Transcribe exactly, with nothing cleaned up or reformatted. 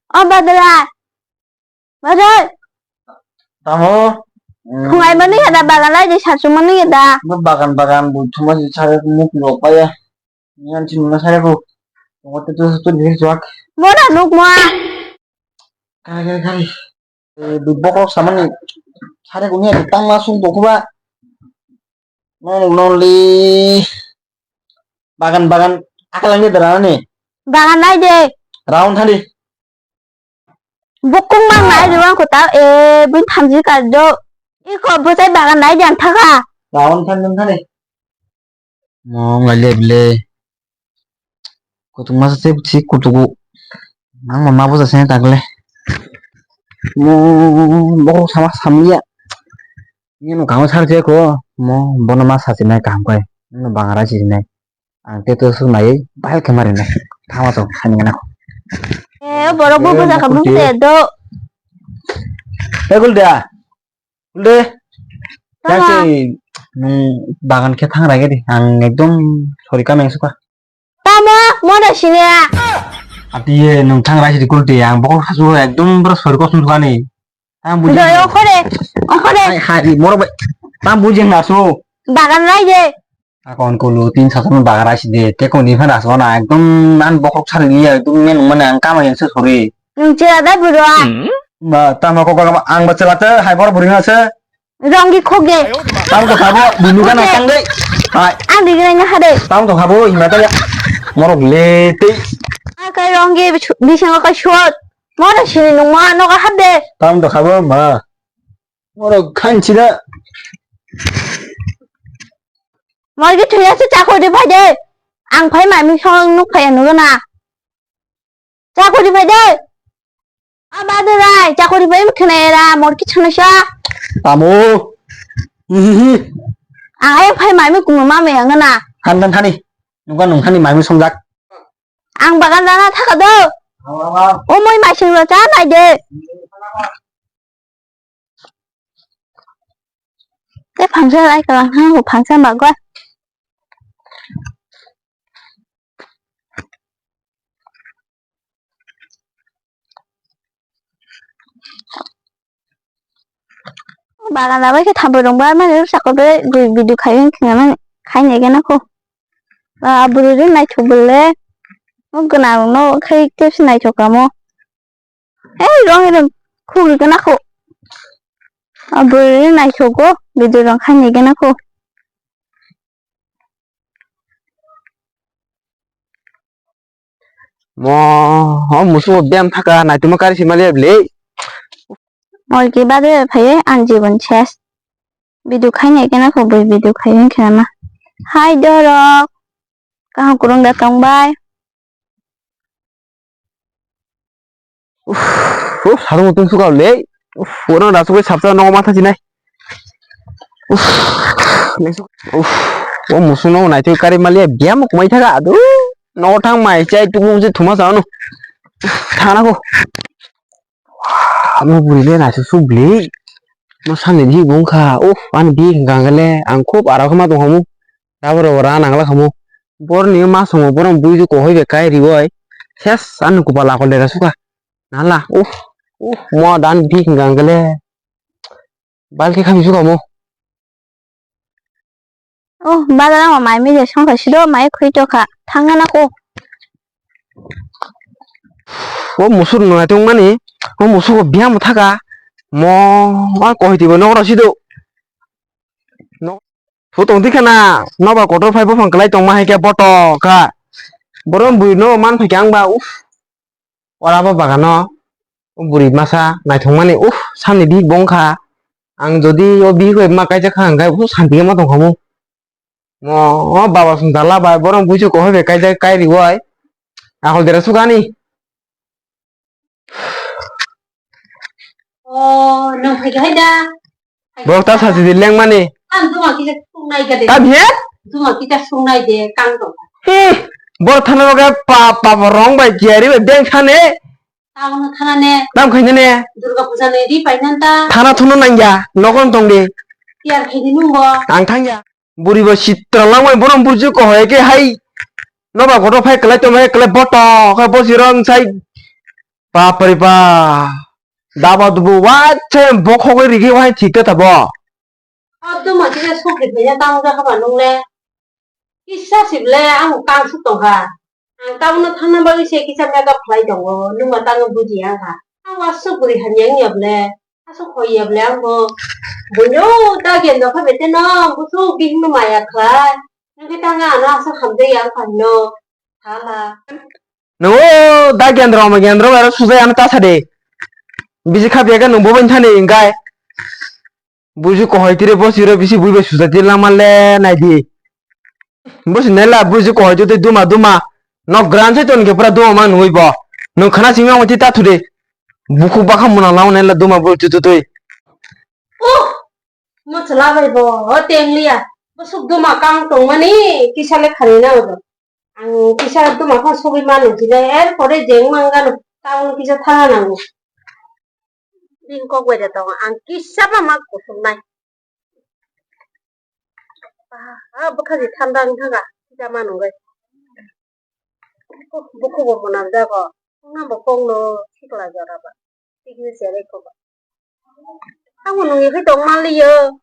O Badra. Badra. Tamo? Hmm. Khungai mani ya da bagan lai de sachu mani ya da. Bo bagan bagan bo thuma si sare muk lok pa ya. Niyan chin na sare ko. Ngote tu tu diri juak. Mora nuk ma. Kare kare kare. Eh, bo bokrok samani sare kuni ati tangma sung tongkhuba. Nong nong li bagan bagan akalang de dara ni. Bagan nai de. Round thani. Bukung mang nai de wang kota, eh, bun thamji kar do. Iko bosai bagan nai de ang thaka. Round thani thani. Mo ngai le bile. Kutung masa se si kutugu. Nang ma mabo jase takle. Mo bo sama samya. Ni no kamo sar je ko. Mo bono ma sa sinai kaham kai. No bangara sinai. Ang te to su nai bai ke mari nai. Thama to khani na ko. Eh, borok bo Eh, bujaka mo bung te do. Eh, gul dia. Ulde. Tama. Yang se nung bagan khe thang rage di. Ang ekdom sorry kameng suka. Tama, mona sini ya. Ati ye nung thang rage di kulti. Ang bokol khasu ekdom bro sorry kosong suka ni. Ang buji. Doi, okhore, okhore. Hai, hai, moro bai. Tang buji na su. Bagan rage. Akon kulu tin sasan bagar aisi de, te koni phan asona ekdom nan bokhok sari ni ekdom men mane ang kama yang se sori. Nung chela da buro. Ba tama kok kok ang ba chela te hai bor buri na se. Ronggi khok de. Tam to khabo binu kana tang de. Hai. Ang di gina ha de. Tam to khabo ima ta ya. Morok le te. Akai ronggi bisingo kai shot. Mora sini nung ma no ka ha de. Tam to khabo ma. Morok khanchi da. Morgi thuya se chakuri phai de. Ang phai mami song nuk phai nugana. Chakuri phai de. Abade rai chakuri phai khna era morki chhana sa. Tamo. Hihihi. Ang ai phai mami kumu mami angana. Han han hani. Nungka nungkani mami songjak. Ang bagan dana thaka do. Omoi masing ro cha nai de. Te phangsa lai kalang ha, phangsa magwa. Bagan labai khe thabu rwngba mani sakol bai video khai wng khinamani khai nai gana kho. Aburu ri naithok bole. Gwnang rokno khai tepsi naithok kamo. Ei rong rong khugwi gana kho. Aboro naithogo video rong khainai gana kho. Mo, o musumo biyam thaka naituma kari sima le bwle. Morgi bade phaiye ang jibon ses. Video khainai gana kho bui video khai wng khe ma. Hai dorok. Kaham kwrwng da tongbai. Uff, uff, sarung mutung suka le. Uff, oro da suka sapsa nogo matha sinai. Uff, uff, o musu nogo naitwi kari mali biyam kumai thaga adu. Nogo thang mai chai tuku je thuma sa no. Thana ko. Amo buri le naitwi su bli. Mo sani di bung kha. Uff, ani bi gangale ang khub ara khama tong hamu. Daboro ra nangla khamu. Borni ma songo borom buidu kohoi be kai riwoi. Ses anu kupala ko lera suka. Nala, uh, uh, mo dan bik gangale. Balke khami suka mo. Oh, bazar ang mai mi je song kha sido mai khui to kha. Thangna na ko. O musur no tong mani. O musuk ko biam thaka. Mo, a kohoi tibo nokro sido. Phu tong di khana, nobar kotor phai buphang kwlai tongma hai khe boto kha. Borom bui no man phai khe ang ba, uff. Ora bo bagano, o buri masa naithok mani, uff, samni bihik bo wngkha. Ang jodi o bihik bai ma kaijak kha, hwnkhe uff, santi khe ma tong kha mo. Mo, o baba song dala bai, borom buisu kohoi bai kaijak, kai riwai. Akol dera sukani. O, nwng phaikha hai da? Borok ta sachi di lengmani. Ang duma kisa sungnai gade. Tam he? Duma kisa sungnai de, kang tong. Hmm. Borok thana roge pa, pa, pa rong bai, jiyari bai, beng sane. Tabono thana ne. Tam khaina ne. Durga puja ne ri paina ta. Thana thuno nangya, nokon tong de. Tiyar khaidi nungo. Ang thangya. Buri bo sitra langmani borom buju ko hoye ke hai. Noba kotor phai kwlai tongma hai kwlai boto khe bosi rong sai. Bapre ba. Daba dubu waithai bokhogwi rigi wahai thik khe tabo. Abdo ma kisa sukri phaiya tang ja haba nungle. Kisa sible ang tang suk tongkha. Ang tang no thangna bagwi se kisa makeup khlai tongo. Nungma tang buji ang kha. Ang wa sukri hamya wngya ble. Asuk hoiya ble ang bo. Bunyo ta gen no kha bete no. Busuk bihing no maya khlai. Nungke tang ano asuk hamjai ang kha no. Hala. Nungo da gendro ma gendro bai sujai ano ta sade. Bisi khap yaga nung bobo thani ingkai. Buju kohoi tire bosi ro bisi bui bai sujai tire lama le nai di. Bosi nela buju kohoi tire duma duma. Nok gran se ton ke pura duma mang nungui bo. Nung khana singma mati ta thude. Buku bakha muna lau nela duma bu tu tu tui. Oh, mo chwla bai bo, o tengliya. Bosuk duma kang tongmani kisa le khani na oro. Ang kisa duma pha sugui mano jile, er pore jeng mangano, taun kisa thana nango. Bini kok bai da tongo, ang kisa ma ma kusuk nai. Ah, ah, bwkha ji thanda wng thanga, kisa ma nungwi. Bukhubo mwnam jago. Wngna bo kokno sikla jora ba. Sikni cherai koba. Tamo nungni khe tong manliyo.